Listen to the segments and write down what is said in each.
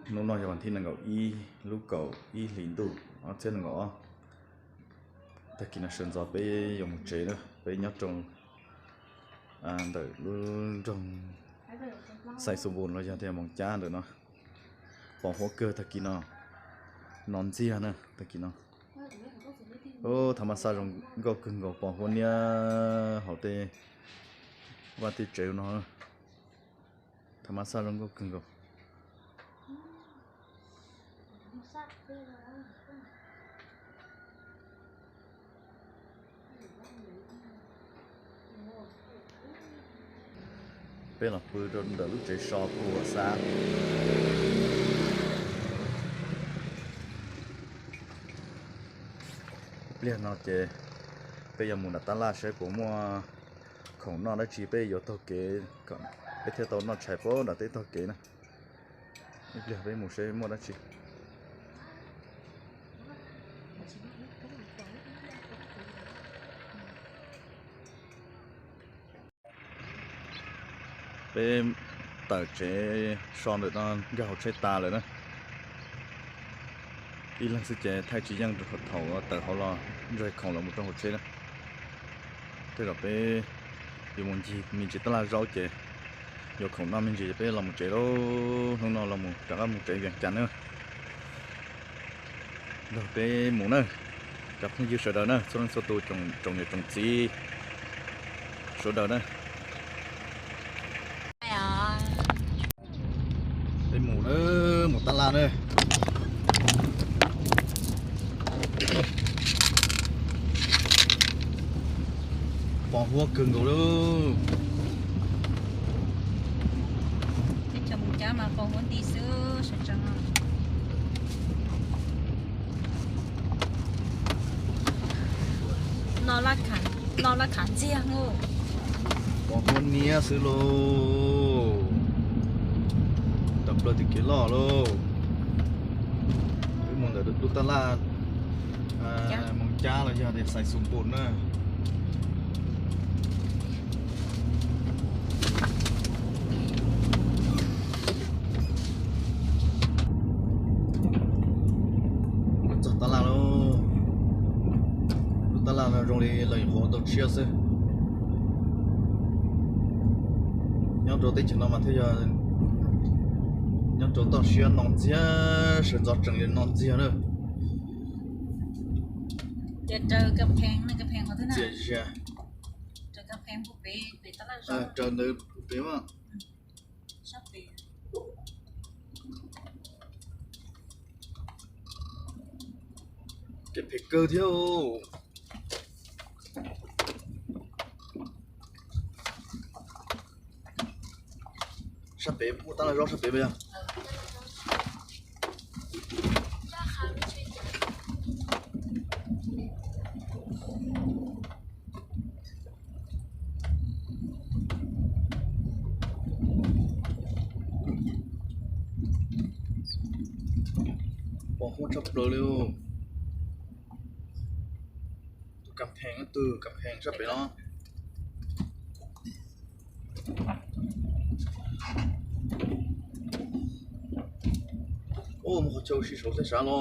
Hnub no yog vas thib nees nkaum ib lub kaum ib hlis ntuj ob txhiab nees nkaum ob. Tag kis no sawv ntxov peb yuav mus tsev na, peb nyob rau ntawm lub nroog Xais Xus Npus los yog tias Moos Cab ntawm no. Pos huab kawg tag kis no, no ntxiag na tag kis no. Tha mas xaj zoo nkauj kawg nkaus, pos huab niab hauv tej vaj tej tsev no. Tha mas xaj zoo nkauj kawg nkaus. Peb los pw rau ntawm lub tsev so puag xab. Ib pliag no ces peb yuav mus nram tab laj saib puas muaj khoom noj dab tsi peb yuav taug kev, peb thiaj tau noj tshais puag nram teb taug kev na. Ib pliag peb mus saib muaj dab tsi. Peb tawm tsev so ntawm no nkag hauv tsheb tas lawm na. Ib leeg xwb ces thaij tsis yeej thaum tawm hauv los ntsog khoom los mus rau hauv tsheb na. Tej zaum peb yuav mus ncig me ntsis tab laj zaub ces yuav khoom noj me ntsis ces peb los mus tsev lauj. Hnub no los mus rov qab mus tsev Vias Cas na. Nrog peb mus na, cov phooj ywg sawv daws na, txhua leej txhua tus, tsoom niam tsoom txiv sawv daws na. Peb mus na, mus tab laj na. Pos huab kawg nkaus lauj. Teb chaws Moos Cab mas pos huab nti xwb sawv tsees. Noj laj khav ntxiag. Pos huab niab xwb lauj. Tawm plaws tim kev loj lauj. Wb mus ntawm lub tab laj Moos Cab los yog tias Xais Xus Npus na. Txog tab laj lauj. Lub tab laj no zoo li lawv nyuam qhuav tau tshiab xwb. Nyob rau teb chaws no mas thiaj yog nyob rau toj siab no ntxiag, sawv ntxov tsees li no ntxiag na. Txias zias. Raws ntawd pem mas. Kev phem kawg thiab. Sab pem muaj tab laj zaub sab pem mas yog. Pos huab tshaj plaws li. Tus kas phees, tus kas phees sab pem no. Ua muaj qhov chaw ua si saud thiab sav los.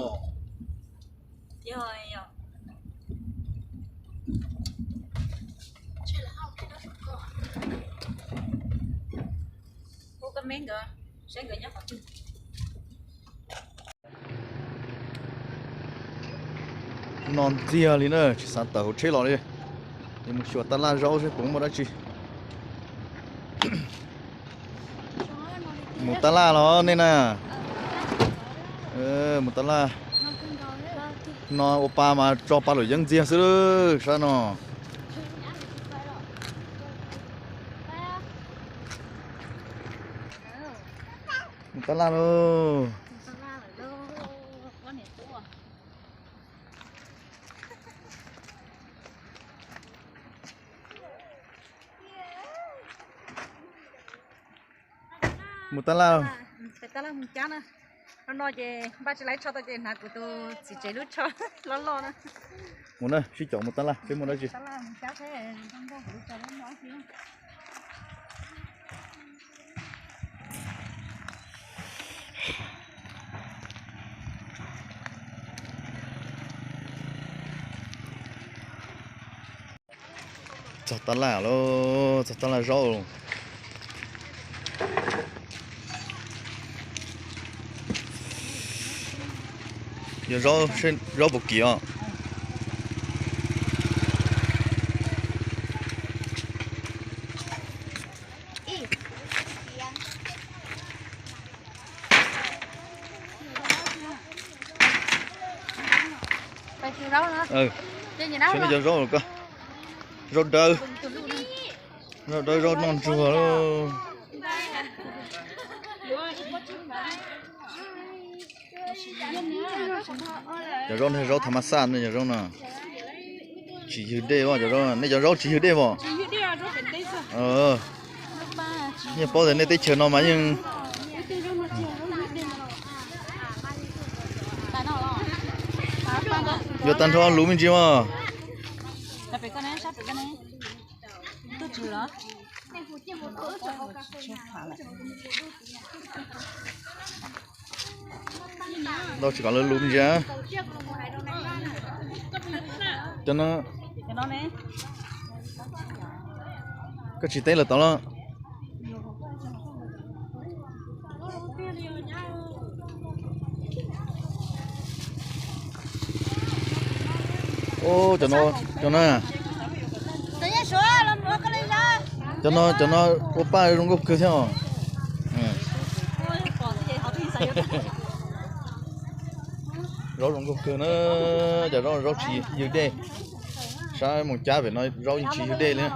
No ntxiag li na, tsis xav tawm hauv tsheb los li. Yuav mus xyuas tab laj zaub seb puas muaj dab tsi. Mus tab laj los nej na. Mus tab laj. No ua pa mas tso pa lawm yeeb ntxiag xwb sab no. Mus tab laj lauj. Mus tab laj. Tab laj mus cab na. No no ces npaj tsis laib tsho tau ces hnav kuv tus txiv tsev lub tsho loj loj na. Mus na, sib caum mus tab laj seb muaj dab tsi. Tab laj mus cab seb zoo nkauj kuv lub tsho loj loj xwb. Txog tab laj lawm, txog tab laj zaub. Yog zaub, zaub puas kim os? Cov zaub, zaub dawb, zaub dawb, zaub noj ntsuag lauj. Cov zaub no zaub tha ma xaj ne, cov zaub no tsis ywg dej os, cov zaub, nej cov zaub tsis ywg dej os. Yeej paub tias nej teb chaws no mas yeej yuav tag nrho luv me ntsis mas. Ntau tsis kom lawv luv me ntsis. Cov no koj tsis teb lawm tod los? Ub, cov no, cov no, cov no, cov no ua paj zoo nkauj kawg thiab os. Zaub zoo nkauj kawg na, cov zaub, zaub tsis ywg dej. Sab Moos Cab pem no zaub yeej tsis ywg dej li.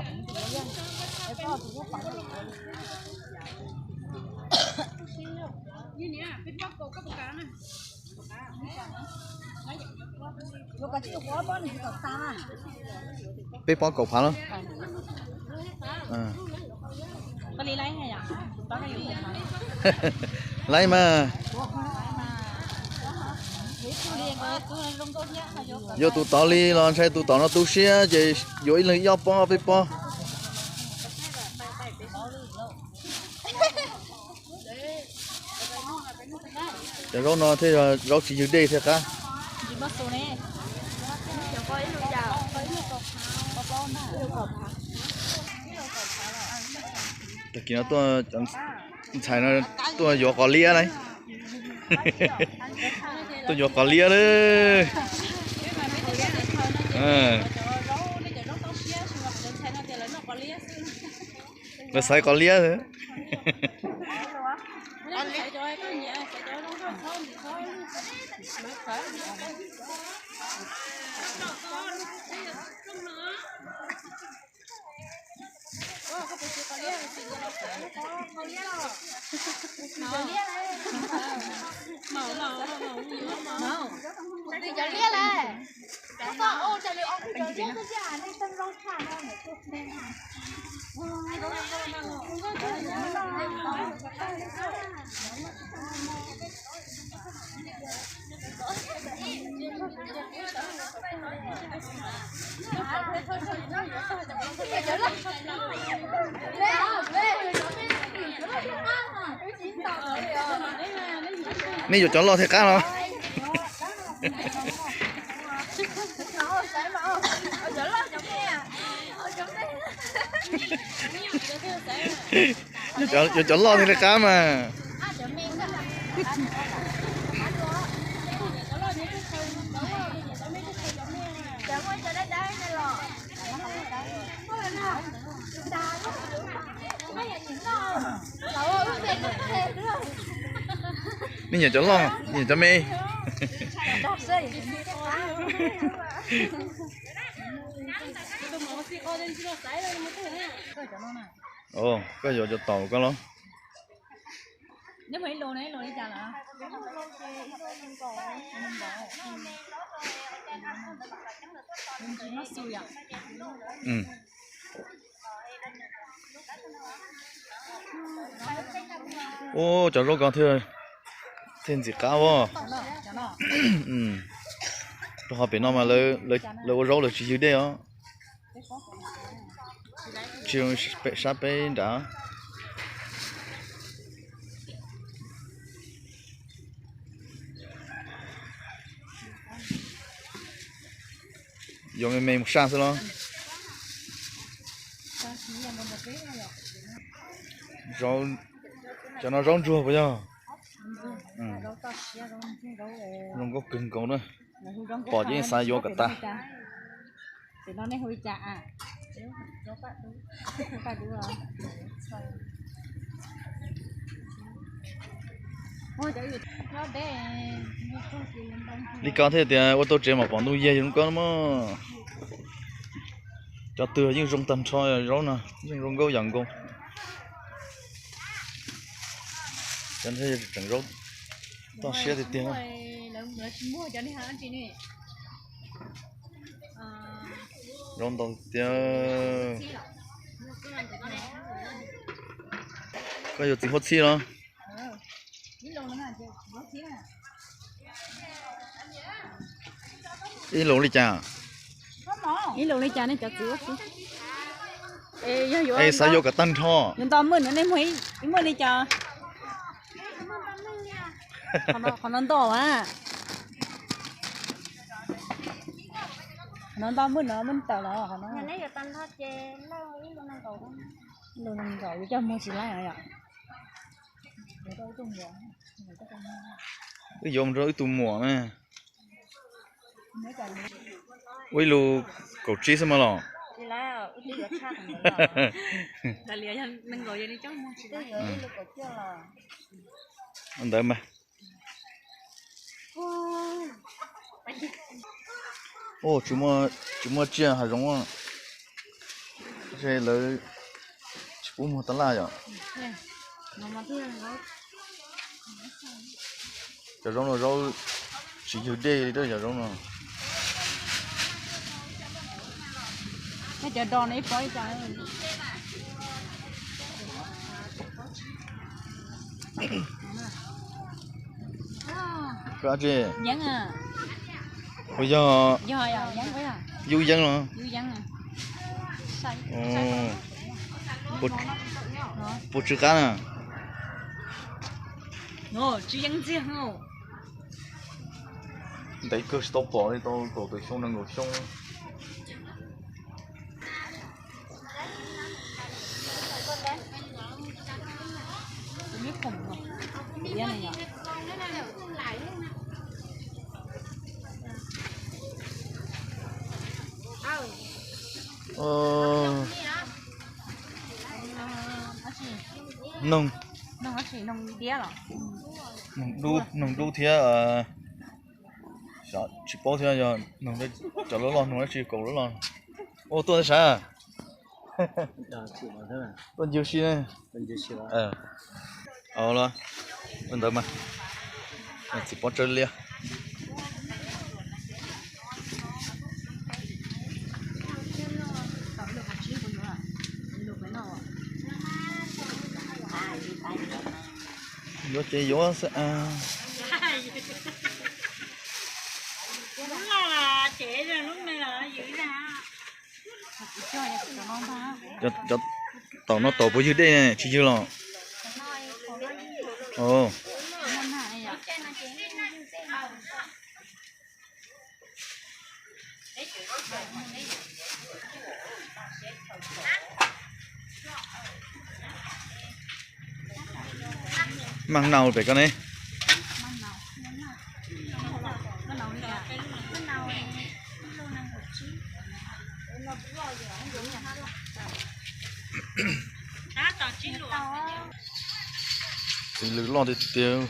Peb pob kaum phav los? Laib mas. Yuav tus tod li los ntshai tus tom no tu siab ces yuav ib leeg ib ob pob peb pob. Cov zaub no thiaj yog zaub tsis ywg dej thiaj qab. Tag kis no tuaj, ntxhais no tuaj yuav qos liab lauj. Tuaj yuav qos liab lauj. Lawv xaiv qos liab. Nej yuav cov loj thiaj qab los? Yuav cov loj thiaj li qab mas. Nej nyiam cov loj, nyiam cov me? Koj yuav cov taum koj los? Ub, cov zaub ko thiaj, thiaj ntxim qab as. Rau qhov pem no mas lawv ua zaub lawv tsis ywg dej os. Tsis zoo sab peb nrad. Yuav me me mus saj xwb los? Cov no zaub ntsuag puas yog? Zoo nkauj kawg nkaus na. Pom ces yeej xav yuav kom tas. Li ko thiaj tias ua tau tsev mam pom ntuj yag yus lub koj mog. Cov twg yeej zoo tag nrho, zaub no yeej zoo nkauj yam nkaus. Cov tseem zaub toj siab tiag tiag. Zaub ntau tiag. Koj yuav txiv huab txhib los? Ib lus li cas? Ib lus li cas nej cov txiv huab txhib? Es xav yuav kom tag nrho. Yuav nto maj no nej muag ib maj li cas? Qhov no nto a. Qhov no nto maj no maj tawm los qhov no. Ib lus nees nkaum yuav coj muag tsis laib yom. Wb yuav rau wb tus muam na. Ua ib lus kaum tsib xwb mas los. Ntawd mas. Tsis muaj tsiaj hav zoov, lawv tsis pub muag tab laj yom. Cov zaub no zaub tsis ywg dej li cov zaub no. Koj ab tsi, puas yog yub yeeb los? Puas tsw qab na? Ntev kawg tsis tau pom li, tau kaum tawm xyoo nees nkaum xyoo. Noog, noog dub thiab tsis paub thiab, yog noog cov loj loj, noog dab tsi kaum loj loj. Ua tuaj sav, tuaj ncig si na. Ua ntawd mas, txiv pob tsawb liab. Yuav ces yuav xwb. Cov taum no taum puas ywg dej ne? Tsis ywg los? Maj nau pem ko ne. Txiv lws loj tiag tiag.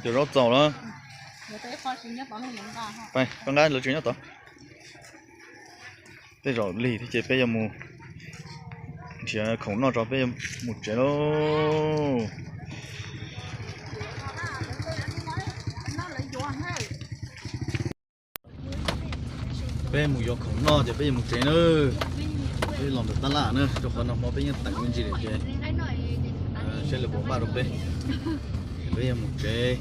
Cov zaub txaus lawm. Pab nqa lawv tsev nyob tod. Tej zaum lig thiab ces peb yuav mus nrhiav khoom noj tso peb yuav mus tsev lauj. Peb mus yuav khoom noj ces peb yuav mus tsev na. Peb los ntawm tab laj na, rau qhov nag hmo peb yeej teem me ntsis lawm ces saib lawv puas npaj rau peb. Peb yuav mus tsev.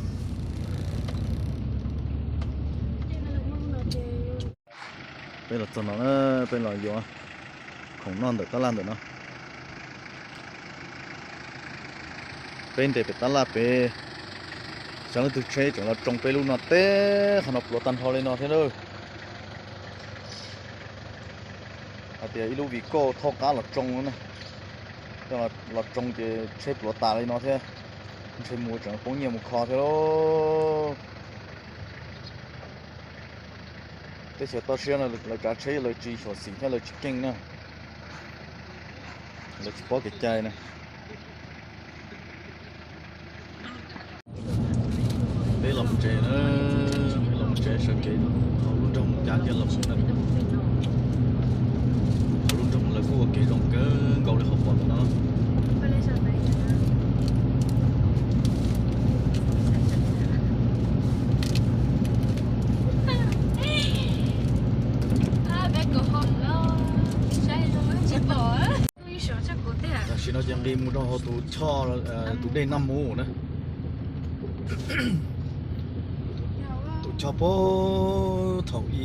Peb los txog no na, peb los yuav khoom noj ntawm tab laj ntawm no. Peb nres pem tab laj pem, Tseem leej twg tsheb tseem los tsoo peb lub no teb qhov no pluav tag nrho li no thiab na. Hais tias ib lub vim kauj thauj qab los tsoo na, los tsoo ces tsheb pluav tas li no thiab, ntshe mus tseem poob nyiaj mus kho thiab lauj. Teb chaws toj siab no lawv tsav tsheb lawv tsis xyuam xim thiab lawv tsis keej na, lawv tsis paub kev cai na. Peb los mus tsev na, peb los mus tsev sawv kev hauv lub nroog mus cab kiag los mus na. Hauv lub nroog lawv kuj ua kev zoo kawg nkaus li qhov pom no. Tam sim no ces nqis mus rau hauv tus choj, tus dej Naj Mub na. Tus choj puag thaum ub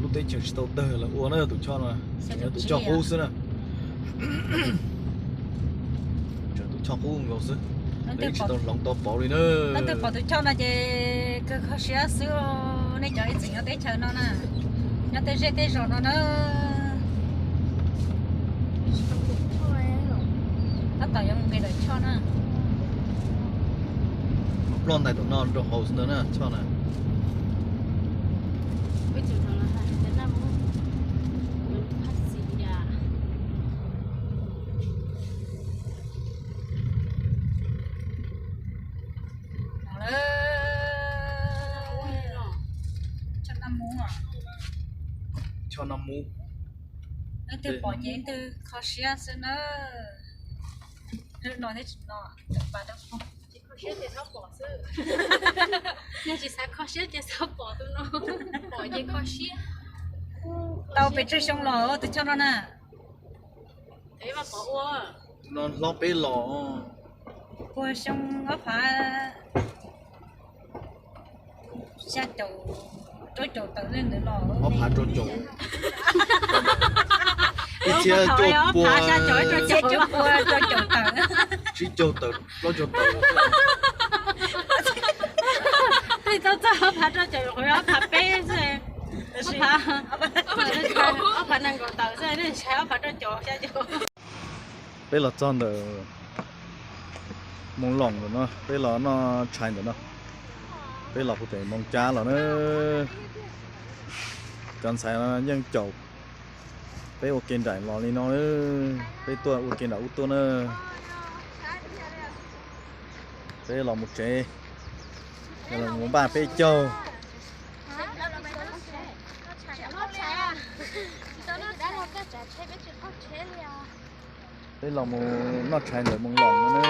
lub teb chaws tsis tau tawg lawv ua na, tus choj no tseem yog tus choj qub xwb na. Tseem tus choj qub nkaus xwb, tsis tau hloov tau pauv li na. Leej twg pom tus choj no ces kawg kho siab xwb, nej cov ib txwm nyob teb chaws no na, nyob tej zej tej zos no na. Tab tom yuav mus nqis lawm choj na. Ploj ntais tom no rau hauv xwb ntawd na choj na. Choj Naj Mub. Leej twg pom ces leej twg kho siab xwb na. No thiab tsis no, pa rau. Yog tsis xav kho siab ces xav pom tus no, pom ces kho siab. Tau pes tsawg xyoo los tus choj no na? Tus no hlob peb los puag xyoo ob phav xya caum, rau caum tawm li ntawd los. Ob phav rau caum, ib txhiab cuaj pua, rau caum tawm, tsib caug tawm plaub caug tawm. Tej tau txog ob phav rau caum, nyuam qhuav ob phav peb xwb, ob phav nees nkaum tawm xwb, nej ntshai ob phav rau caum xya caum. Peb los txog ntawm Moos Loos ntawm no, peb los noj tshais ntawm no. Peb los puag pem Moos Cab los na. Cov ntxhais no yeej caum peb ua ke nraim los li no, peb tuaj ua ke nram ub tuaj na. Peb los mus tsev, mus npaj peb caug. Peb los mus noj tshais ntawm Moos Loos no na.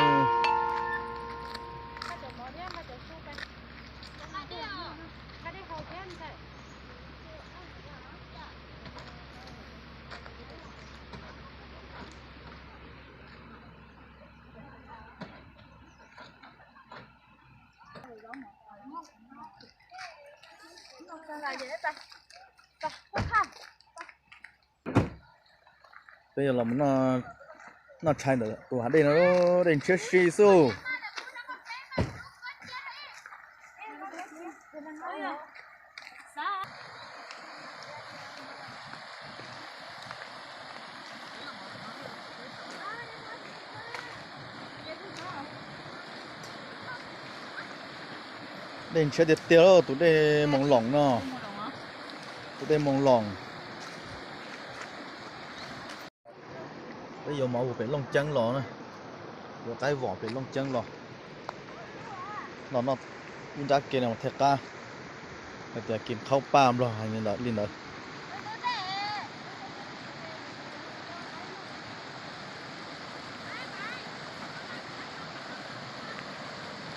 Peb yuav los noj tshais ntawm tus hav dej no, dej ntshiab si xwb. Dej ntshiab tiag tiag, tus dej Moos Loos no, tus dej Moos Loos. Peb yuav mov mus pem Looj Ceeb los na, yuav qaib vom pem Looj Ceeb los, los noj ib nrab ke no thiaj qab, hais tias kis qhaub paj nplog li ntawd.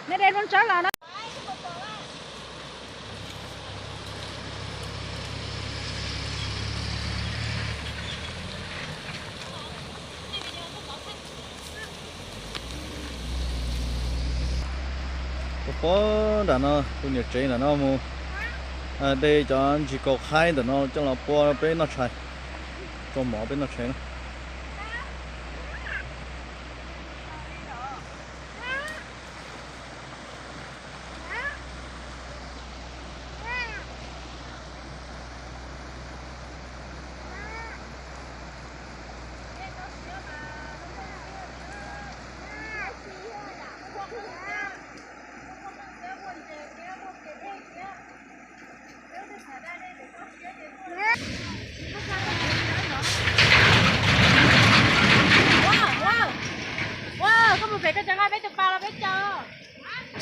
Nej de lub tsawb los na. Puag nram no tus niam tsev ntawm no mus de cov ntsis kaus qhaib ntawm no coj los pua peb noj tshais, rau mov peb noj tshais na.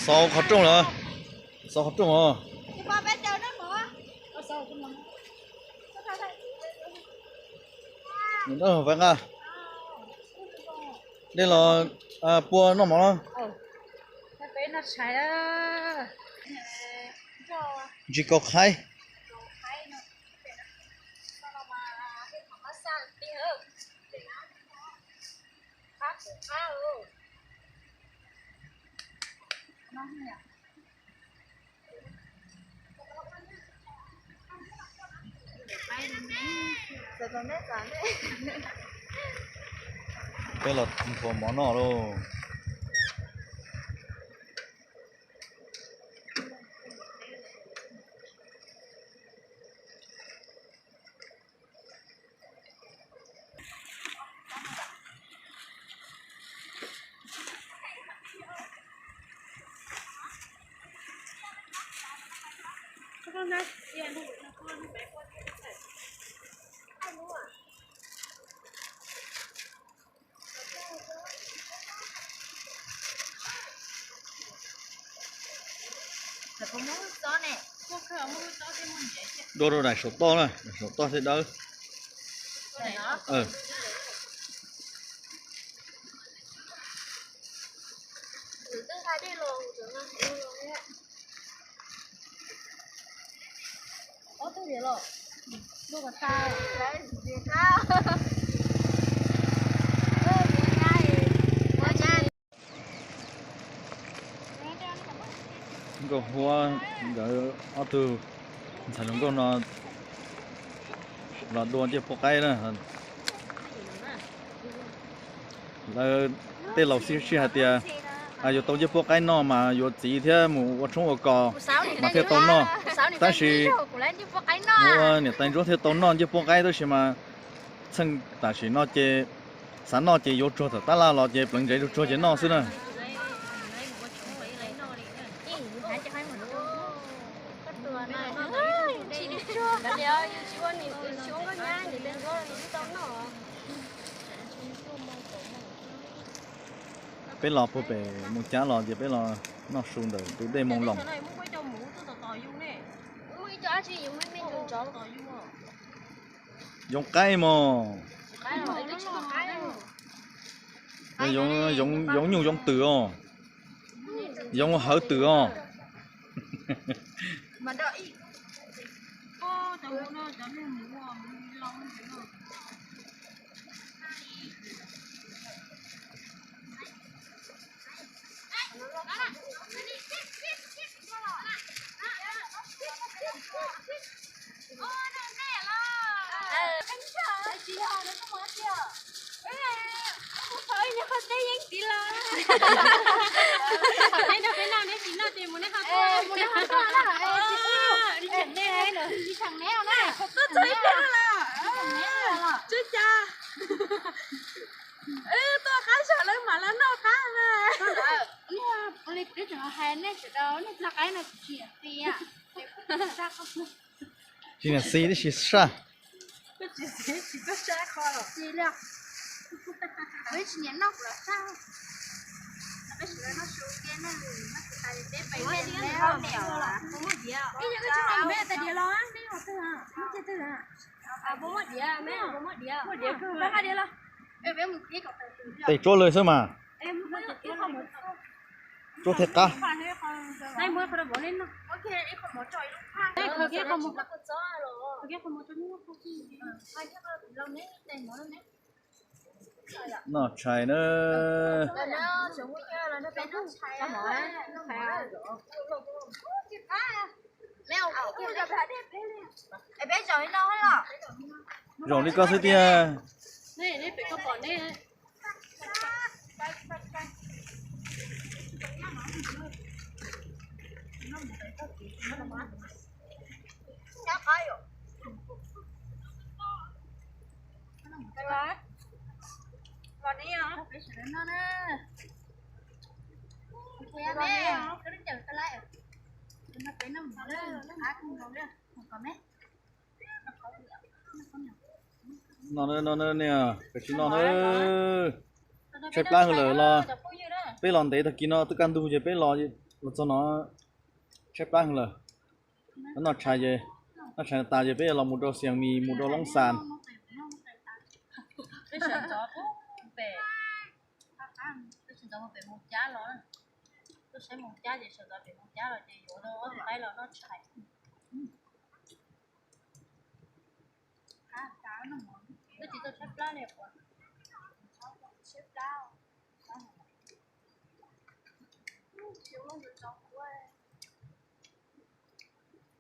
Xaus qhov rooj lawm. Xaus qhov rooj os. Nws dawb fais nqa. Dej los pua noj mov na. Ntsis kaus qhaib. Peb los nthuav mov noj lauj. Dua rau daim saum toj na, daim saum toj thiaj dawb. Nkauj Huab nkawd ob tug ntxhais hluas nkauj no los dua ncej puab qaib na. Lawv tej laus sib sib hais tias yuav tau ncej puab qaib noj mas yuav txiv thiab mus ua tshoob ua kos mas thiaj tau noj. Tab sis mus ua niam tais ntsuab thiaj tau noj ncej puab qaib, tab sis mas txheej tam sim no ces xav noj ces yuav tsuag tom tab laj los ces pleev ntsev tsuag tsuag ces noj xwb na. Peb los puag pem Moos Cab los ces peb los noj su ntawm tus dej Moos Loos. Yoov qaib mog. Yoov nyuj yoov twm os. Yoov hawv twm os. Tuaj qab saum lawv mam los noj qab na. Tsis niam xi tib si saj. Tes tsuab lawm xwb mas. Tsuab thiaj qab. Noj tshais na. Zaum li koj xwb tiag. No no no, koj tsis noj na. Tshaib plab heev lawm los, peb los ntev tag kis no twb kaj ntug ces peb los, los txog no tshaib plab heev lawm. Noj tshais ces, noj tshais tas ces peb los mus rau Xiav Mis, mus rau Loob Xas.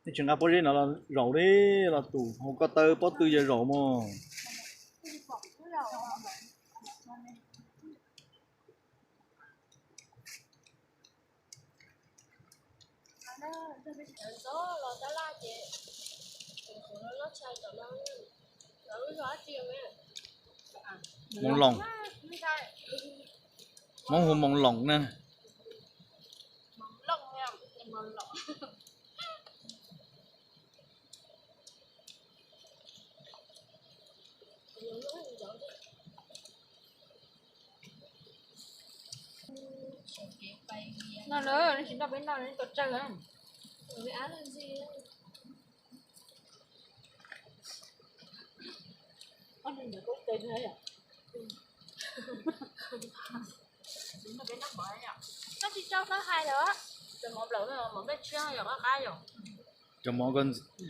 Nej tsis nqa pob zeb no los zaum li, los tus hauv ko taw pob tw yog zaum mog. Moos Loos. Hmoob hu Moos Loos na. No lawm, tsis noj peb noj tau tsawg. Cov mov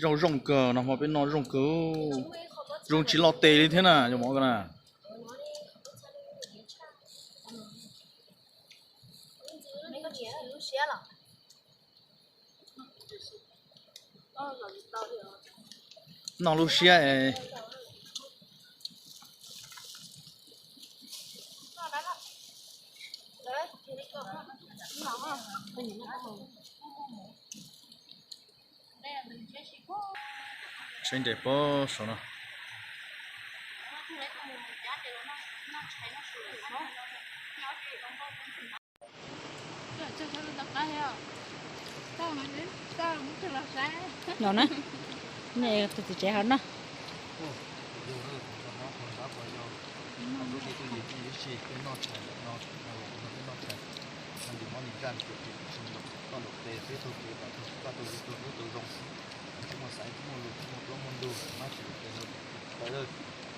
zoo zoo kawg, nag hmo peb noj zoo kawg. Zoo tsis loj tes li thiab na cov mov ko na. Noj lub siab es. Saib nres pob saum no. No na, nej tus txiv tsev ho noj. Tawb mus zoo xwb, tawb mus zoo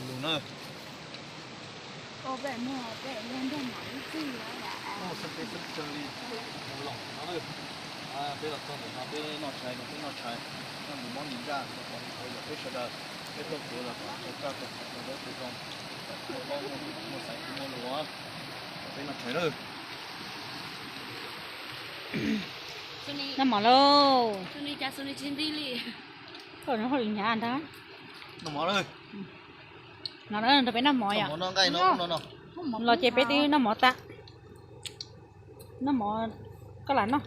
xwb na. Peb los txog ntawm no peb noj tshais no peb noj tshais, noj mus mob nim nraj no kom li qhov yog peb sawv daws, peb tuaj kev los kom tau kaj tau khom tau dawb tau zoo, kom muaj mob muaj xaiv muaj lus, peb noj tshais lawm. Noj mov lauj. Koj noj hauj lwm hnyav ntag. Noj mov lawm. No rau peb noj mov yom. Los ces peb twb noj mov tas. Noj mov, koj lam noj.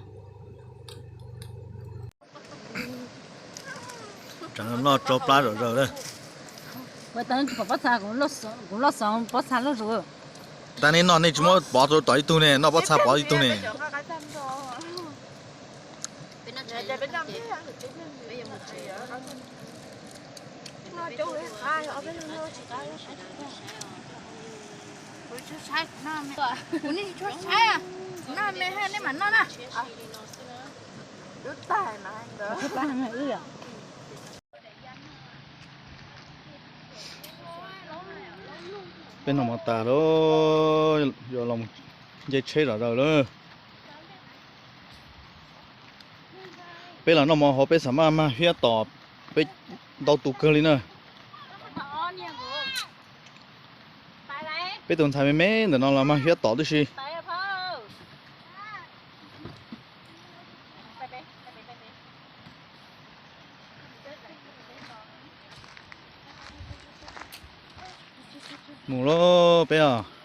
Tseem noj tsau plab zom zaws lawm. Ua tau pob txha, kuv loj xov pob txha loj zus. Tag nej noj nej tsis muab pov rau tom ib tug ne, noj pob txha pov ib tug ne. Kuv nej tsis tshua saib, kuv noj me ha nej mam noj na. Peb noj mov tas lawm, yuav los nce tsheb zom zaws lawm. Peb los noj mov hauv peb xav maj mag hiab tom, peb ntau tus kawg li na. Peb tus ntxhais me me ntawm no los mag hiab tom tib si. Mus lauj peb os.